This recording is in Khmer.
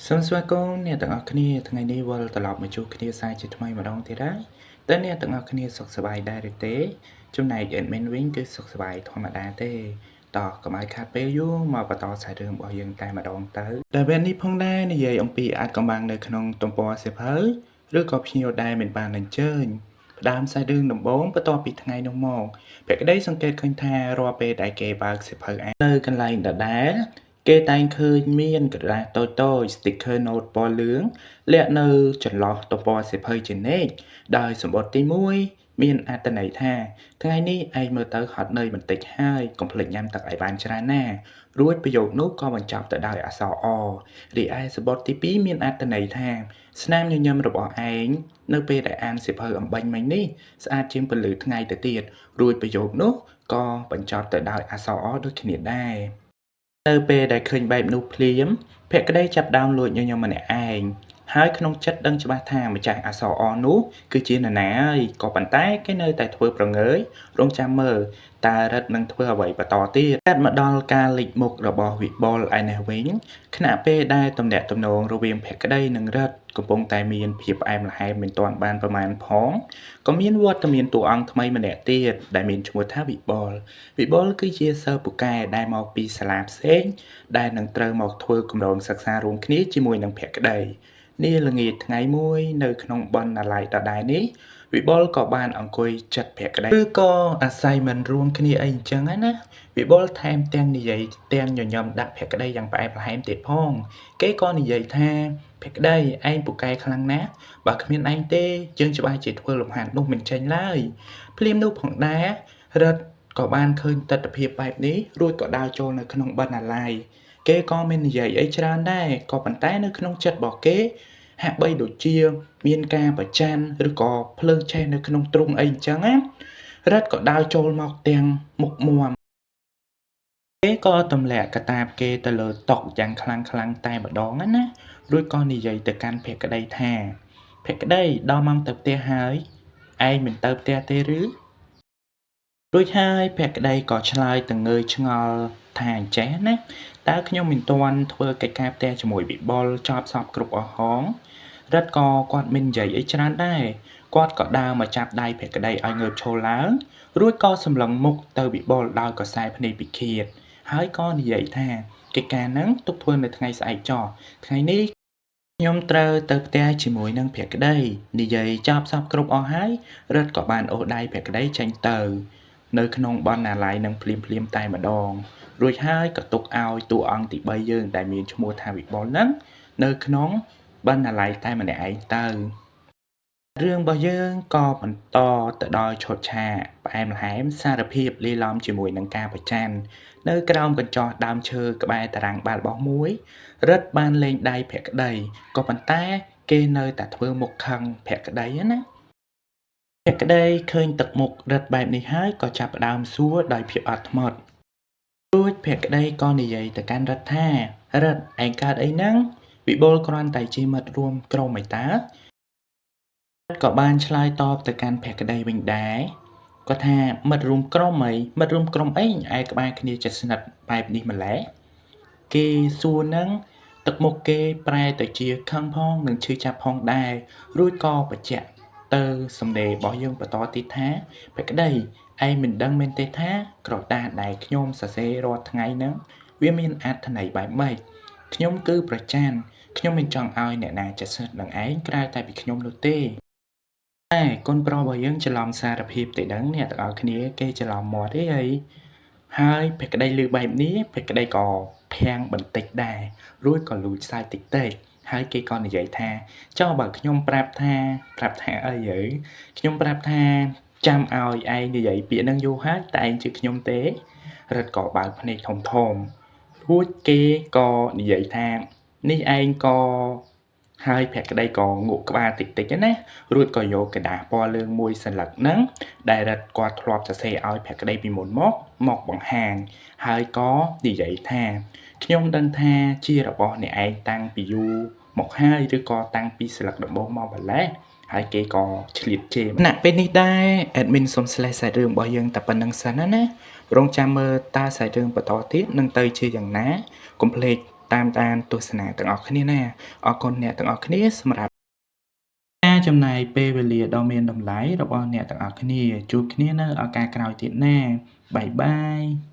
សូមស្វាគមន៍អ្នកទាំងអស់គ្នាថ្ងៃនេះវិលត្រឡប់មកជួបគ្នាសាជាថ្មីម្ដងទៀតហើយតើអ្នកទាំងអស់គ្នាសុខសប្បាយដែរឬទេចំណែក admin វិញគឺសុខសប្បាយធម្មតាទេតោះកុំឲ្យខាតពេលយូរមកបន្តសាច់រឿងរបស់យើងតែម្ដងទៅដែលវគ្គនេះផងដែរនិយាយអំពីអាចកំបាំងនៅក្នុងទំព័រសៀវភៅឬក៏ភ្ញៀវដែលមិនបានអញ្ជើញផ្ដើមសាច់រឿងដំបូងបន្ទាប់ពីថ្ងៃនោះមកភក្តីសង្កេតឃើញថារាល់ពេលដែលគេបើកសៀវភៅអាននៅកន្លែងដដែលគេតែងឃើញមានក្រដាសតូចៗ sticker note ពណ៌លឿងលាក់នៅចន្លោះទំព័រសៀវភៅជានិច្ចដោយសម្បត្តិទី1មានអត្ថន័យថាថ្ងៃនេះឯងមើលទៅហត់នឿយបន្តិចហើយកុំភ្លេចញ៉ាំទឹកឲ្យបានច្រើនណារួចប្រយោគនោះក៏បញ្ចប់ទៅដោយអក្សរ អ រីឯសម្បត្តិទី2មានអត្ថន័យថាស្នាមញញឹមរបស់ឯងនៅពេលដែលអានសៀវភៅអំបញ្ញមិញនេះស្អាតជាងពន្លឺថ្ងៃទៅទៀតរួចប្រយោគនោះក៏បញ្ចប់ទៅដោយអក្សរ អ ដូចគ្នាដែរនៅពេលដែលឃើញបែបនោះភ្លាមភក្តីចាប់ដើមលួចញញឹមម្នាក់ឯងហើយក្នុងចិត្តដឹងច្បាស់ថាម្ចាស់អក្សរអនោះគឺជានរណាហើយក៏ប៉ុន្តែគេនៅតែធ្វើប្រងើយរងចាំមើលតើរិទ្ធនឹងធ្វើអ្វីបន្តទៀតកាត់មកដល់ការលេចមុខរបស់វិបុលឯនេះវិញខណៈពេលដែលទំនាក់ទំនងរវាងភក្តីនិងរិទ្ធកំពុងតែមានភាពផ្អែមល្ហែមមិនទាន់បានប្រមាណផងក៏មានវត្តមានតួអង្គថ្មីម្នាក់ទៀតដែលមានឈ្មោះថាវិបុលវិបុលគឺជាសិស្សពូកែដែលមកពីសាលាផ្សេងដែលនឹងត្រូវមកធ្វើគម្រោងសិក្សារួមគ្នាជាមួយនឹងភក្តីនាល្ងាចថ្ងៃមួយនៅក្នុងបណ្ណាល័យដដែលនេះវិបុលក៏បានអង្គុយចិត្តភក្តីឬក៏ assignment រួមគ្នាអីអញ្ចឹងណាវិបុលថែមទាំងនិយាយទាំងញញឹមដាក់ភក្តីយ៉ាងផ្អែមល្ហែមទៀតផងគេក៏និយាយថាភក្តីឯងពូកែខ្លាំងណាស់បើគ្មានឯងទេយើងច្បាស់ជាធ្វើលំហាត់នោះមិនចេញឡើយភ្លាមនោះផងដែររិទ្ធក៏បានឃើញទិដ្ឋភាពបែបនេះរួចក៏ដើរចូលនៅក្នុងបណ្ណាល័យគេក៏មិននិយាយអីច្រើនដែរក៏ប៉ុន្តែនៅក្នុងចិត្តរបស់គេហាក់បីដូចជាមានការប្រច័នឬក៏ភ្លើងឆេះនៅក្នុងទ្រុងអីអញ្ចឹងណារិទ្ធក៏ដើរចូលមកទាំងមុខមាំគេក៏ទម្លាក់កតាបគេទៅលើតុយ៉ាងខ្លាំងខ្លាំងតែម្ដងណារួចក៏និយាយទៅកាន់ភក្តីថាភក្តីដល់ម៉ោងទៅផ្ទះហើយឯងមិនទៅផ្ទះទេឬរួចហើយភក្តីក៏ឆ្លើយទៅងើយឆ្ងល់ថាអញ្ចេះណាតើខ្ញុំមិនទាន់ធ្វើកិច្ចការផ្ទះជាមួយវិបុលចប់សពគ្រប់អស់ហងរិទ្ធក៏គាត់មិននិយាយអីច្រើនដែរគាត់ក៏ដើរមកចាប់ដៃភក្តីឲ្យងើបឈរឡើងរួចក៏សម្លឹងមុខទៅវិបុលដោយកសែភ្នែកពិឃាតហើយក៏និយាយថាកិច្ចការហ្នឹងទុកធ្វើនៅថ្ងៃស្អែកចោះថ្ងៃនេះខ្ញុំត្រូវទៅផ្ទះជាមួយនឹងភក្តីនិយាយចប់សពគ្រប់អស់ហើយរិទ្ធក៏បានអូសដៃភក្តីចេញទៅនៅក្នុងបណ្ណាល័យនឹងភ្លាមភ្លាមតែម្ដងរួចហើយក៏ទុកឲ្យតួអង្គទី3យើងដែលមានឈ្មោះថាវិបុលហ្នឹងនៅក្នុងបណ្ណាល័យតែម្នាក់ឯងទៅរឿងរបស់យើងក៏បន្តទៅដល់ឈុតឆាកផ្អែមល្ហែមសារភាពលាយឡំជាមួយនឹងការប្រច័ណ្ឌនៅក្រោមកញ្ចោះដើមឈើក្បែរតារាងបាល់បោះមួយរិទ្ធបានលែងដៃភក្តីក៏ប៉ុន្តែគេនៅតែធ្វើមុខខឹងភក្តីណាភក្តីឃើញទឹកមុខរិទ្ធបែបនេះហើយក៏ចាប់ផ្ដើមសួរដោយភាពអត់ធ្មត់រួចភក្តីក៏និយាយទៅកាន់រិទ្ធថារិទ្ធឯងកើតអីហ្នឹងវិបុលគ្រាន់តែជាមិត្តរួមក្រុមឯតើក៏បានឆ្លើយតបទៅកាន់ភក្តីវិញដែរគាត់ថាមិត្តរួមក្រុមអីមិត្តរួមក្រុមអីឯក្បែរគ្នាចិត្តស្និទ្ធបែបនេះម្ល៉េះគេសួរនឹងទឹកមុខគេប្រែទៅជាខឹងផងនិងឈឺចាប់ផងដែររួចក៏បញ្ជាក់ទៅសំណេររបស់យើងបន្តទៀតថាភក្តីឯងមិនដឹងមែនទេថាក្រដាសដែលខ្ញុំសរសេររាល់ថ្ងៃហ្នឹងវាមានអត្ថន័យបែបម៉េចខ្ញុំគឺប្រច័ណ្ឌខ្ញុំមិនចង់ឲ្យអ្នកណាចិត្តស្និទ្ធនឹងឯងក្រៅតែពីខ្ញុំនោះទេតែកូនប្រុសរបស់យើងច្រឡំសារភាពទៅដឹងអ្នកទាំងអស់គ្នាគេច្រឡំមាត់ទេអីហើយភក្តីឮបែបនេះភក្តីក៏ភាំងបន្តិចដែររួចក៏លួចសើចតិចតិចហើយគេក៏និយាយថាចុះបើខ្ញុំប្រាប់ថាប្រាប់ថាអីយើខ្ញុំប្រាប់ថាចាំឲ្យឯងនិយាយពាក្យហ្នឹងយូរហើយតែឯងជឿខ្ញុំទេរិទ្ធក៏បើកភ្នែកធំធំរួចគេក៏និយាយថានេះឯងក៏ហើយភក្តីក៏ងក់ក្បាលតិចតិចណារួចក៏យកក្រដាសពណ៌លឿងមួយសន្លឹកហ្នឹងដែលរិទ្ធគាត់ធ្លាប់សរសេរឲ្យភក្តីពីមុនមកមកបង្ហាញហើយក៏និយាយថាខ្ញុំដឹងថាជារបស់អ្នកឯងតាំងពីយូរមកហើយឬក៏តាំងពីស្លឹកដំបូងមកម្ល៉េះហើយគេក៏ឆ្លៀតជេរណាពេលនេះដែរ admin សុំ slash សាច់រឿងរបស់យើងតែប៉ុណ្្នឹងសិនណាណារងចាំមើលតើសាច់រឿងបន្តទៀតនឹងទៅជាយ៉ាងណាកុំភ្លេច តាមដានទស្សនាទាំងអស់គ្នាណាអរគុណអ្នកទាំងអស់គ្នាសម្រាប់ការចំណាយពេលវេលាដ៏មានតម្លៃរបស់អ្នកទាំងអស់គ្នាជួបគ្នានៅឱកាសក្រោយទៀតណាbye bye.